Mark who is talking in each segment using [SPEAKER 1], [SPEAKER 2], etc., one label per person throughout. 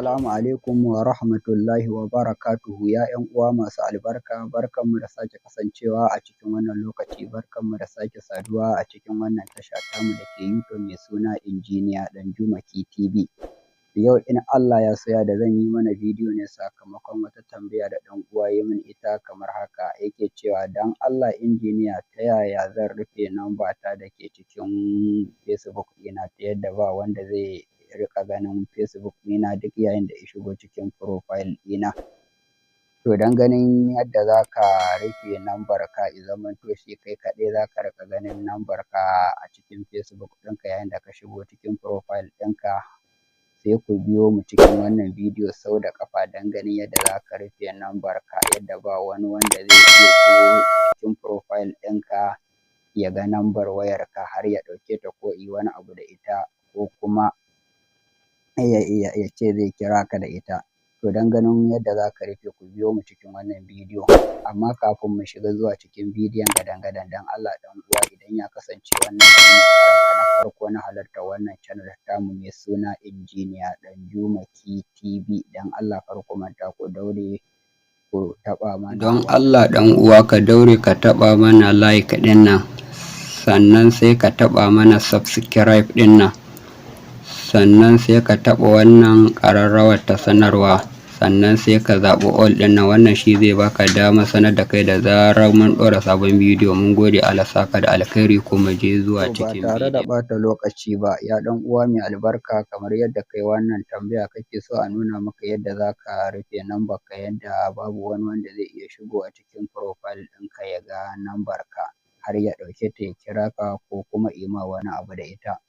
[SPEAKER 1] Assalamu alaikum wa rahmatullahi wa barakatuhu, ya 'yan uwa masu albarka. Barkanmu da sake kasancewa a cikin wannan lokaci, barkanmu da sake saduwa a cikin wannan tasha tamu da ke YouTube mai suna Injiniya Ɗanjuma TV. Yau in Allah ya so ya da zan yi mana bidiyo ne sakamakon wata tambaya da ɗan uwa ya min ita kamar haka. Yake cewa, don Allah injiniya, ta yaya zan rufe namba ta da ke cikin Facebook ɗina ta yadda ba wanda zai riƙa ganin Facebook ɗina duk yayin da ya shigo cikin profile ɗina? To, don ganin yadda za ka rufe nambar ka ya zamanto shi kai kaɗai za ka riƙa ganin nambar ka a cikin Facebook ɗinka yayin da ka shigo cikin profile ɗinka, sai ku biyo mu cikin wannan bidiyo sau da ƙafa don ganin yadda za ka rufe nambar ka, yadda ba wani wanda zai iya shigo cikin profile ɗinka ya ga nambar wayarka har ya ɗauke ta ko yi wani abu da ita, ko kuma ya ce zai kira ka da ita. To, don ganin yadda za ka rufe, ku biyo mu cikin wannan bidiyo. Amma kafin mu shiga zuwa cikin bidiyon gadan-gadan, don Allah ɗan uwa, idan ya kasance wannan shine karonka na farko na halartar wannan channel tamu mai suna Injiniya Ɗanjuma TV, don Allah kar ku manta ku daure ku taɓa mana.
[SPEAKER 2] Don Allah ɗan uwa, ka daure ka taɓa mana like ɗin nan, sannan sai ka taɓa mana subscribe ɗin nan, sannan sai ka taɓa wannan ƙararrawar ta sanarwa, sannan sai ka zaɓi all ɗin nan. Wannan shi zai baka dama sanar da kai da zarar mun ɗora sabon bidiyo. Mun gode, Allah saka da alkhairi. Kuma je zuwa
[SPEAKER 1] To, ba
[SPEAKER 2] cikin
[SPEAKER 1] tare da
[SPEAKER 2] bidiyon.
[SPEAKER 1] ɓata lokaci ba, ya ɗan uwa mai albarka, kamar yadda kai wannan tambaya kake so a nuna maka yadda za ka rufe nambar ka yadda babu wani wanda zai iya shigowa cikin profile ɗinka ya ga nambar ka har ya ɗauke ta ya kira ka ko kuma yi ma wani abu da ita.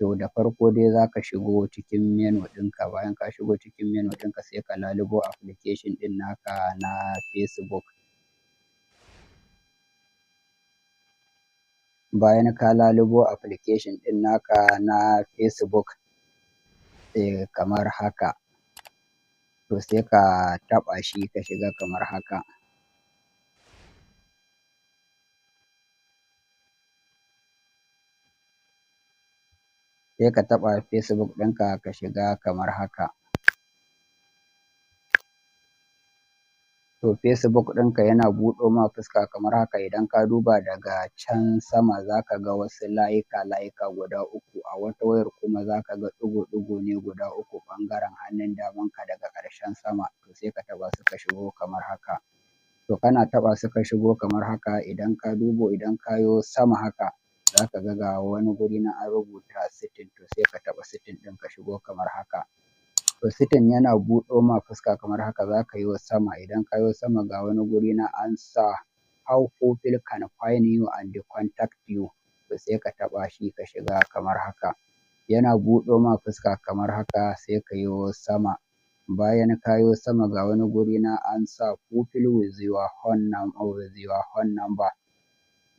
[SPEAKER 1] To, da farko dai za ka shigo cikin menu ɗinka. Bayan ka shigo cikin menu ɗinka, sai ka lalubo application ɗin naka na Facebook. Bayan ka lalubo application ɗin naka na Facebook kamar haka, to sai ka taɓa shi ka shiga kamar haka. Sai ka taɓa Facebook ɗinka ka shiga kamar haka. To, Facebook ɗinka yana buɗo ma fuska kamar haka. Idan ka duba daga can sama, za ka ga wasu layuka-layuka guda uku. A wata wayar kuma za ka ga ɗigo-ɗigo ne guda uku ɓangaren hannun damanka daga ƙarshen sama. To, sai ka taɓa su ka shigo kamar haka. To, kana taɓa su ka shigo kamar haka, idan ka dubo, idan ka yo sama haka, za ka ga ga wani guri nan an rubuta setting. To, sai ka taɓa setting ɗin ka shigo kamar haka. To, setting yana buɗo ma fuska kamar haka, za ka yo sama. Idan ka yo sama, ga wani guri nan an sa "How people can find you and contact you". To, sai ka taɓa shi ka shiga kamar haka. Yana buɗo ma fuska kamar haka, sai ka yo sama. Bayan ka yo sama, ga wani guri nan an sa "People with your phone number".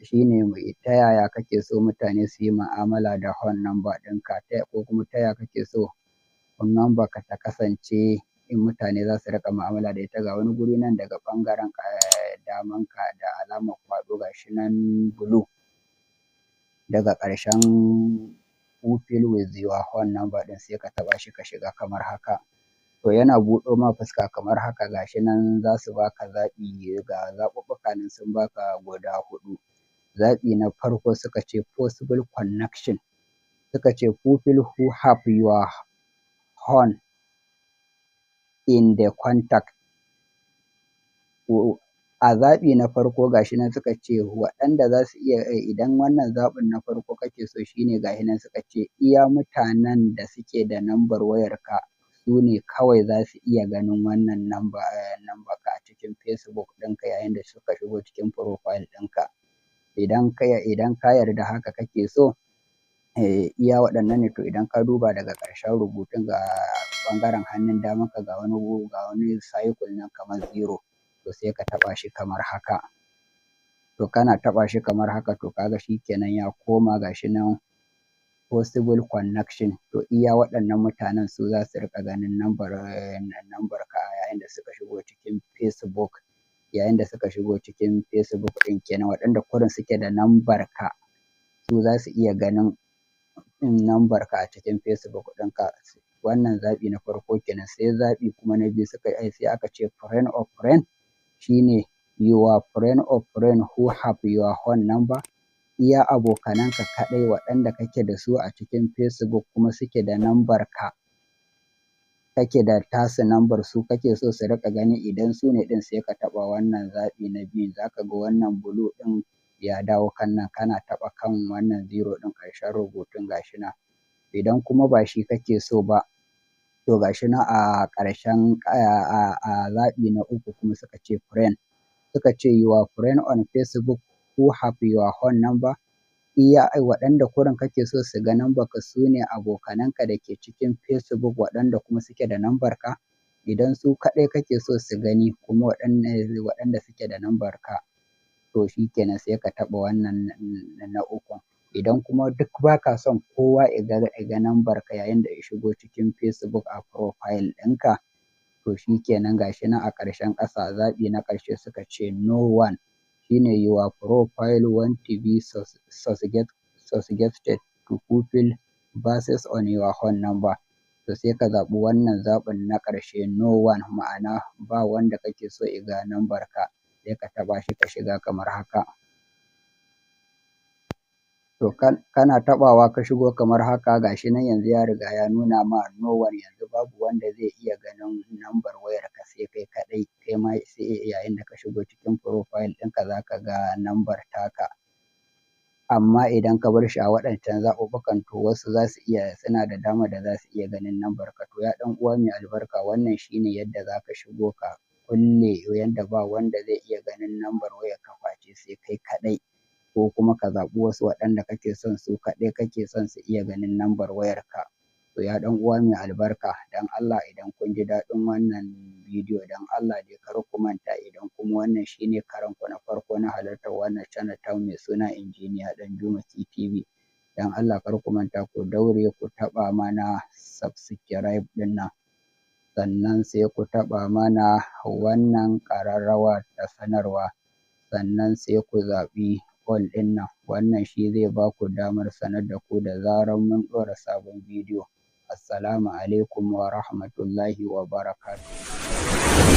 [SPEAKER 1] Shine ta yaya kake so mutane su yi mu'amala da phone number ɗinka, ko kuma ta yaya kake so phone number ka ta kasance in mutane za su riƙa mu'amala da ita. Ga wani guri nan daga ɓangaren damanka da alamar kwaɗo, ga shi nan blue, daga ƙarshen "People with your phone number" ɗin, sai ka taɓa shi ka shiga kamar haka. To, yana buɗo ma fuska kamar haka, ga shi nan za su baka zaɓi, ga zaɓuɓɓuka nan sun baka guda huɗu. Zaɓi na farko suka ce "Possible connection". Suka ce "People who have your phone in the contact". A zaɓi na farko, ga shi nan suka ce waɗanda za su iya, idan wannan zaɓin na farko kake so, shine ga shi nan suka ce iya mutanen da suke da nambar wayarka su ne kawai za su iya ganin wannan number ka a cikin Facebook ɗinka yayin da suka shigo cikin profile ɗinka. Idan ka yarda haka kake so, iya waɗannan ne, to idan ka duba daga ƙarshen rubutun, ga ɓangaren hannun damanka, ga wani circle nan kamar zero, to sai ka taɓa shi kamar haka. To, kana taɓa shi kamar haka, to ka ga shi kenan ya koma, ga shi nan "Possible connection". To, iya waɗannan mutanen su za su riƙa ganin nambar ka yayin da suka shigo cikin Facebook, yayin da suka shigo cikin Facebook ɗin kenan. Waɗanda kurin suke da nambar ka, su za su iya ganin nambar ka a cikin Facebook ɗinka. Wannan zaɓi na farko kenan. Sai zaɓi kuma na biyu suka sai aka ce friend of friend, shine your friend of friend who have your phone number. Iya abokananka kaɗai waɗanda kake da su a cikin Facebook kuma suke da nambar ka, kake da tasu nambar, su kake so su riƙa gani. Idan su ne ɗin, sai ka taɓa wannan zaɓi na biyun. Za ka ga wannan blue ɗin ya dawo kan nan, kana taɓa kan wannan zero ɗin ƙarshen rubutun, ga shi nan. Idan kuma ba shi kake so ba, to ga shi nan a ƙarshen a zaɓi na uku kuma suka ce friend, suka ce your friend on Facebook who have your phone number. Iya waɗanda kurin kake so su ga nambar ka, su ne abokananka da ke cikin Facebook waɗanda kuma suke da nambar ka. Idan su kaɗai kake so su gani, kuma waɗanda suke da nambar ka, to shi kenan, sai ka taɓa wannan na ukun. Idan kuma duk ba ka son kowa ya ga nambar ka yayin da ya shigo cikin Facebook a profile ɗinka, to shi kenan, ga shi nan a ƙarshen ƙasa, zaɓi na ƙarshe suka ce no one, shine your profile want to be suggested to people based on your phone number. To sai ka zaɓi wannan zaɓin na ƙarshe, no one, ma'ana ba wanda kake so ya ga nambar ka. Sai ka taɓa shi ka shiga kamar haka. To kana taɓawa ka shigo kamar haka, ga shi nan yanzu ya riga ya nuna ma no one. Yanzu babu wanda zai iya ganin nambar wayarka sai kai kaɗai. Kai ma sai yayin da ka shigo cikin profile ɗinka za ka ga nambar taka. Amma idan ka bar shi a waɗancan zaɓuɓɓukan, to wasu za su iya, suna da damar da za su iya ganin nambar ka. To ya ɗan uwa mai albarka, wannan shine yadda za ka shigo ka kulle yanda ba wanda zai iya ganin nambar wayarka face sai kai kaɗai, ko kuma ka zaɓi wasu waɗanda kake son su kaɗai kake son su iya ganin nambar wayarka. To ya ɗan uwa mai albarka, don Allah idan kun ji daɗin wannan bidiyo, don Allah dai kar ku manta, idan kuma wannan shine karon ku na farko na halartar wannan channel tamu mai suna Injiniya Ɗanjuma TV, don Allah kar ku manta, ku daure ku taɓa mana subscribe ɗin nan, sannan sai ku taɓa mana wannan ƙararrawa ta sanarwa, sannan sai ku zaɓi all ɗin nan. Wannan shi zai ba ku damar sanar da ku da zarar mun ɗora sabon bidiyo. Assalamu alaikum wa rahmatullahi wa barakatuhu.